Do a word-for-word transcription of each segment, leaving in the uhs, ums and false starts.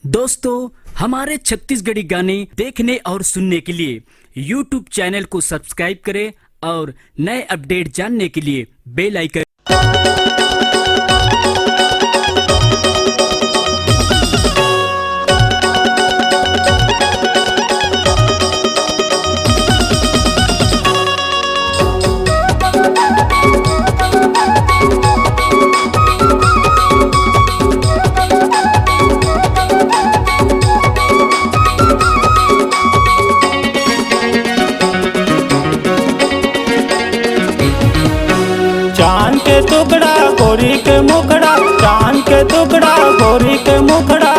दोस्तों, हमारे छत्तीसगढ़ी गाने देखने और सुनने के लिए YouTube चैनल को सब्सक्राइब करें और नए अपडेट जानने के लिए बेल आइकन। चांद के टुकड़ा गोरी के मुखड़ा, चांद के टुकड़ा गोरी के मुखड़ा,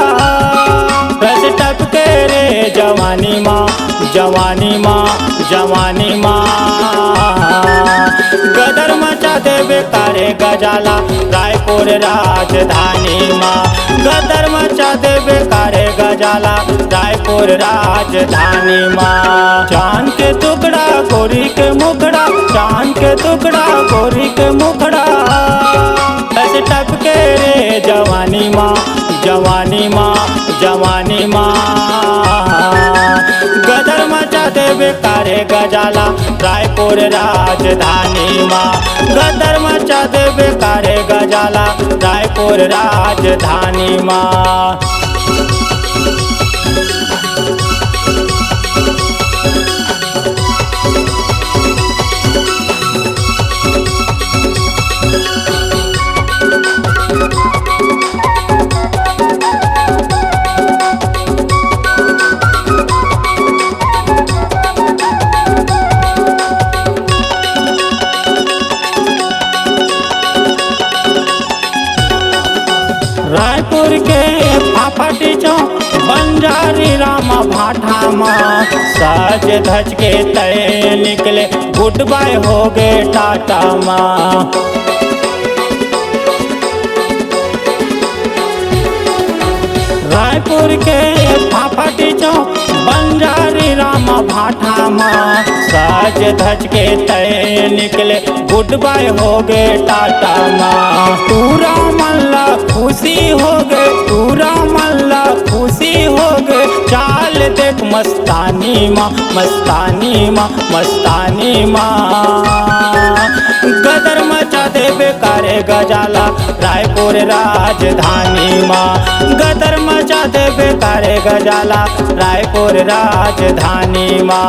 रस टपके रे जवानी माँ, जवानी माँ, जवानी माँ। गदर मचा देबे कारे गजाला, रायपुर राजधानी माँ। गदर मचा देबे कारे गजाला, रायपुर राजधानी माँ। चांद के टुकड़ा गोरी के मुखड़ा, चांद के टुकड़ा गोरी के मुखड़ा, रस टपके रे जवानी माँ, जवानी माँ, जवानी माँ। गदर मचा देबे कारे गजाला, रायपुर राजधानी माँ। गदर मचा देबे कारे गजाला, रायपुर राजधानी माँ। रायपुर के फाफाटी चौक बंजारी रामा भाटा मा, सज धज के तय निकले, गुड बाय हो गे टाटा मा। रायपुर के फाफाटी चौक बंजारी रामा भाटा मा, सज धज के तय निकले, गुड बाय हो गे टाटा मा। टूरा मन ला खुशी हो गे, टूरा मन ला खुशी हो गे, चाल देख मस्तानी मा, मस्तानी मा, मस्तानी मा। गदर मचा देबे कारे गजाला, रायपुर राजधानी मा। गदर मचा देबे कारे गजाला, रायपुर राजधानी मा।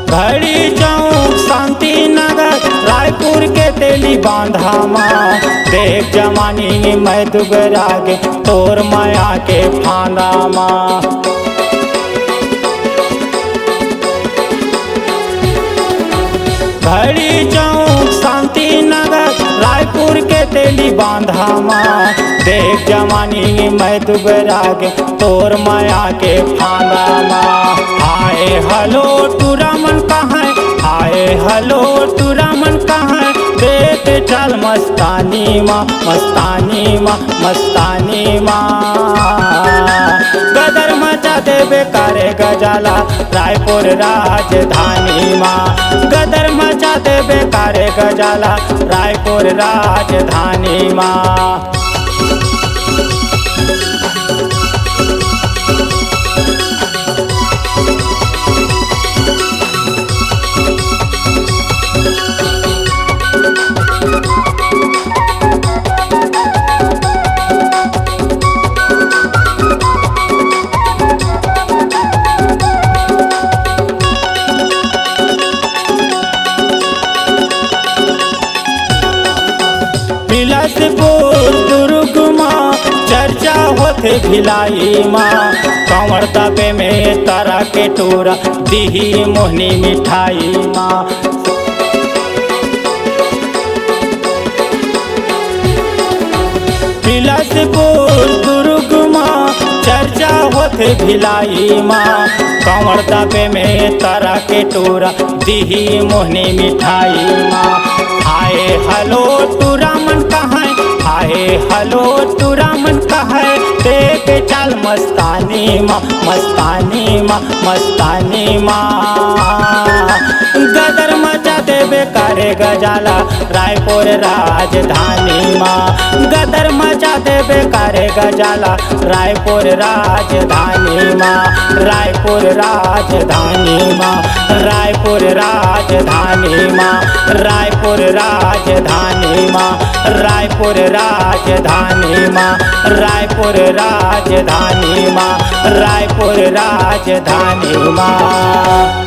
घड़ी चौक शांति नगर, रायपुर के तेली बांधा मा, देख जवानी मैं दुबरा गे तोर मया के फांदा मा। घड़ी चौक शांति नगर, रायपुर के तेली बांधा मा, देख जवानी मैं दुबरा गे तोर मया के फांदा मा। हाय हलो टूरा मन कहाँ, हाय हलो टूरा मन कहाँ, देख चल मस्तानी मा, मस्तानी मा, मस्तानी मा। गदर मचा देबे कारे गजाला, रायपुर राजधानी मा। गदर मचा देबे कारे गजाला, रायपुर राजधानी मा। बिलासपुर दुर्ग मा चर्चा होथे भिलाई मा, कांवड़ तबे में तरा के टूरा दिही मोहनी मिठाई मा। बिलासपुर दुर्ग मा चर्चा चर्चा होथे भिलाई मा, कंवर दबे में तरा के टूरा, दिही मोहनी मिठाई मा। हाय हलो टूरा मन कहय, हाय हलो टूरा मन कहय, देखे चाल मस्तानी मा, मस्तानी मा, मस्तानी मा। गदर मचा देबे करे गजाला, रायपुर राजधानी मा। गदर मचा देबे करे गजाला, रायपुर राजधानी मा। रायपुर राजधानी मा, रायपुर राजधानी मा, रायपुर राजधानी मा, रायपुर राजधानी मा, रायपुर राजधानी मा, रायपुर राजधानी मा।